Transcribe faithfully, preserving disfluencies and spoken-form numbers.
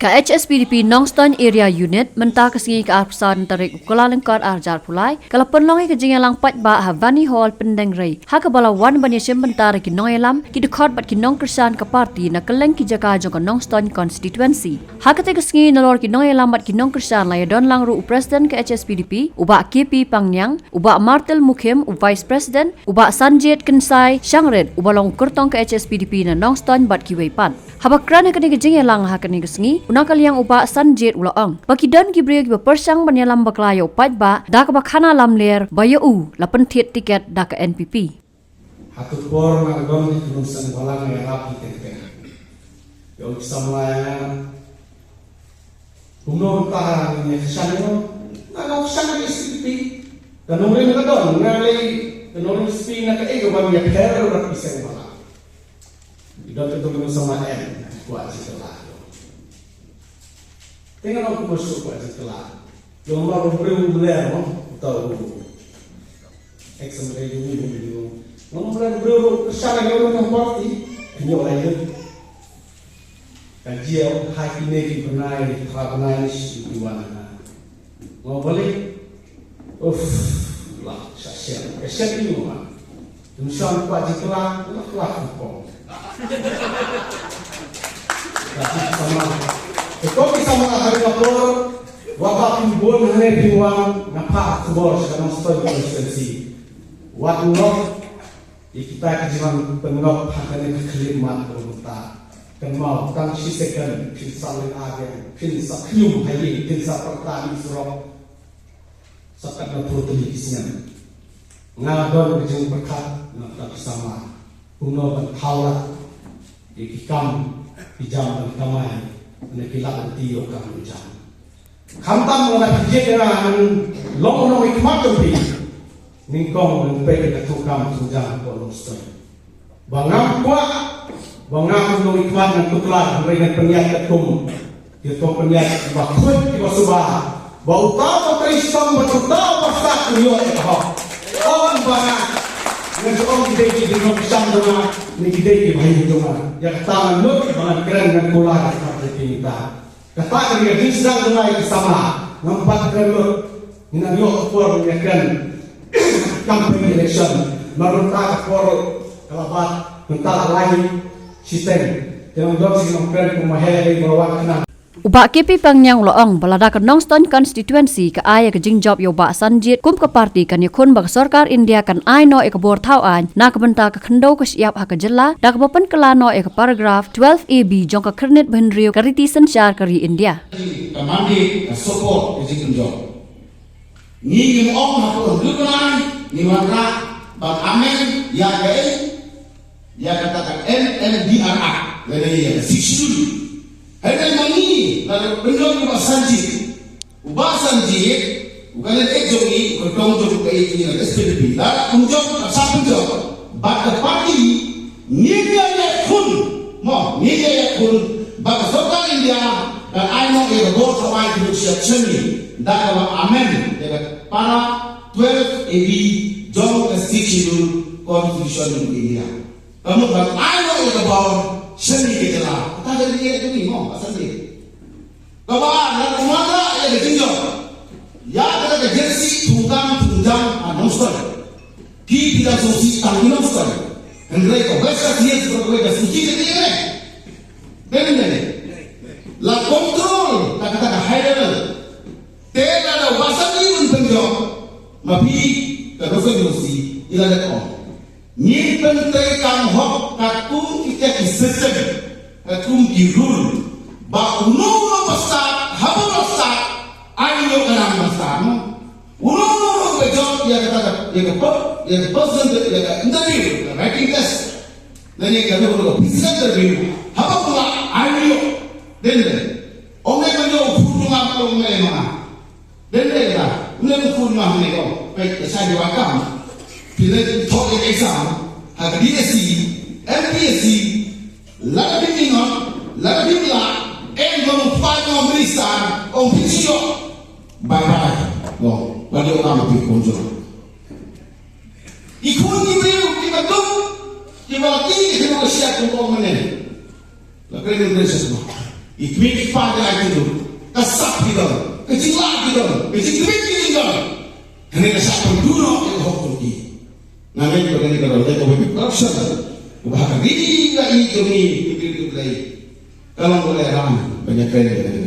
Ka H S P D P Nongstoiñ Area Unit mynta ka sngi ka arphew san tarik u Kyllalyngkot arhajar arphew lai ka la pynlong ïa ka jingïalang paidbah ha Vani Hall Pyndengrei, ha kaba la wan ban ïashim bynta da ki nongïalam, ki dkhot bad ki nongkyrshan ka party na kylleng ki jaka jong ka Nongstoiñ constituency. Ha katei ka sngi nalor ki nongïalam bad ki nongkyrshan la ïadon lang ruh u President ka H S P D P, u Bah K P Pangniang, u Bah Martel Mukhim, u Vice President, u Bah Sanjit Kynsai Shangrit, uba long u kyrtong ka H S P D P na Nongstoiñ bad kiwei pat. Haba kren ha kane ka jingïalang ha kane ka sngi, u na ka liang u Bah Sanjit u la ong ba ki don ki briew kiba pyrshang ban ïalam bakla ïa u paidbah da kaba khana lamler ba ïa u la pynthied tiket da ka N P P. Ha tu por nga don ki nongsan balang ïarap ki teng teng. Ïa u samla ïa nga. Kumno mynta ngin ïa kyrshan ïa u? Nga nga kyrshan ïa ka H S P D P. Ka nongrim ka don, nga lei ka nongrim H S P D P na kaei kaba ngi ïapher ruh na ki seng balang. Ki don ki tu ki nongsan ma em, ki kwah jingkylla. Te nga ong kumno shuh kwah jingkylla. Ïoh ma u briew u ler mo, uta u ex-M L A jong ngi, jong ngi. Nga ong u briew u kyrshan ïa u na party, ïoh la ïoh. Ka jia ha kine ki bnai, phra bnai shi ki wan na. Nga ong balei? Uff, la, sha shen. Ka shen ïa u ma. Ym shym kwah jingkylla, la kylla kum pong. Ka jingkylla. Te ko ki samla ha ri ka por, wat ba phin bun hangne phin wan, nga phah khubor sha ka Nongstoiñ constituency. Wat noh, ïa kita ki jingwan pynngop ha kane ka khlieh mat ka mynta. Kynmaw tang shi second, phin sa leit ha biang, phin sa khñium ha ïing, phin sa pyrta mih surok. Sa katno phew tylli ki snem. Nga don ka jingpyrkhat na ka bynta ki samla. Kumno ban thaw lad ïa ki kam ki jam ban kamai na ki lad lynti ïa u kam u jam. Khamtam lada phi jied ïa nga ngan long u nongmihkhmat jong phi. Nyngkong ngan peit ïa ka thungkam thungjam ka Nongstoiñ. Ba ngam kwah, ba ngam nongmihkhmat ngan tuklar, hynrei ngan pynïaid katkum. Ki rukom pynïaid kiba khuid kiba suba. Ba uta uba trei shitom bad uta uba stad un ïoh ïa ka hok. Ym ba nga ngan shu ong ki dei ki nongkyrshan jong nga ne ki dei ki bahaïing jong nga. Ïa kata ngan lut ba ngan kren ngan kular ïa ka party mynta. Kata ka dei ka jingsdang jong nga ïa ki samla. Ngam pat kren lut. Ngin ïoh ka por ngin ïa kren. Campaign election. Namar mynta ka por ka la bat, mynta la lai shiteng. Te ngan don shi nongkren kum ma he dei ba la wan khnang. U Bah K P Pangniang u la ong ba lada ka Nongstoiñ constituency ka ai ïa ka jingjop ïa u Bah Sanjit kum ka party, kan ïakhun ba ka sorkar India kan ai noh ïa ka bor thaw aiñ na ka bynta ka khyndew ka shyiap ha ka jylla, da kaba pynkylla noh ïa ka paragraph twelve A B jong ka khyrnit ba hynriew ka riti synshar ka ri India. Ka mandate, ka support, ka jingkynjop. Ngi ngim ong ha ka rukom ngi wanrah ban amend ïa ka, ïa kata ka M M D R Act, lane ïa ka Sixth Schedule. Hynrei ma ngi la pynjop ïa u Bah Sanjit. U Bah Sanjit u candidate jong ngi, u kyrtong jong ka, ïa ka S P D P. La pynjop, la sa pynjop. Bad ka party Ngin ïa ïakhun, mo, ngin ïa ïakhun ba ka sorkar India kan ai noh ïa ka bor thaw aiñ khyndew shyiap shane da kaba amend ïa ka para twelve A B jong ka Sixth Schedule Constitution of India. Ka mut ban ai noh ïa ka bor shane ka jylla. Kata ka dei ïa ka dei, mo, ka shane. Kaba ar, ngan wanrah ïa ka jingjop ïa kata ka jersey thungkam thungjam ha Nongstoiñ. Ki, ki dang sngewsih tang ki Nongstoiñ. Hynrei ka West Khasi Hills bad ka West Khasi Hills ka dei ne. Dei ne. La control da kata ka high level. Te lada u Bah Sanjit un pynjop, ma phi ka Nongstoiñ University i la dep ong. Ngin pyntreikam hok katkum kita ki system, katkum ki rule. Ba uno uno ba stad, haba ba stad, ai ïoh ka nang ba stad, no? Uno uno uno ba jop ïa kata ka, ïa ka per-, ïa ka person, ïa ka interview, ka writing test. Lane ïa ka, uno uno ka physical interview. Haba ba ai ïoh. Dei ne. Ong ne ba ïoh u phone jong nga, ong ne ma. Dei ne ka, ym ne u phone ma ne ko, peit ka shai ba kam. Phi leit thok ïa ka exam ha ka D S C, M P S C, lada phim ïehnoh, lada phim lah, em jong u phai jong u minister, ong phi shu ïoh. Bye bye. Ong, wan ïoh kam phi phone jong. I khun ki briew kiba duk, kiba la ki, kiba la shia kum ong mane. La kren ïa u Precious mo. Ki kmie ki kpa ki la ïathuh, ka sap ki don, ka jingleh ki don, ka jingtbit ki jingdon. Kane ka sap pynduh noh ïa ka hok jong ki. Nga ngeit ba kane ka don ka corruption kaba ha ka ri ka i jong ngi ki briew ki Blei. Ka long ba la ïalam ban ïakren ïa kane.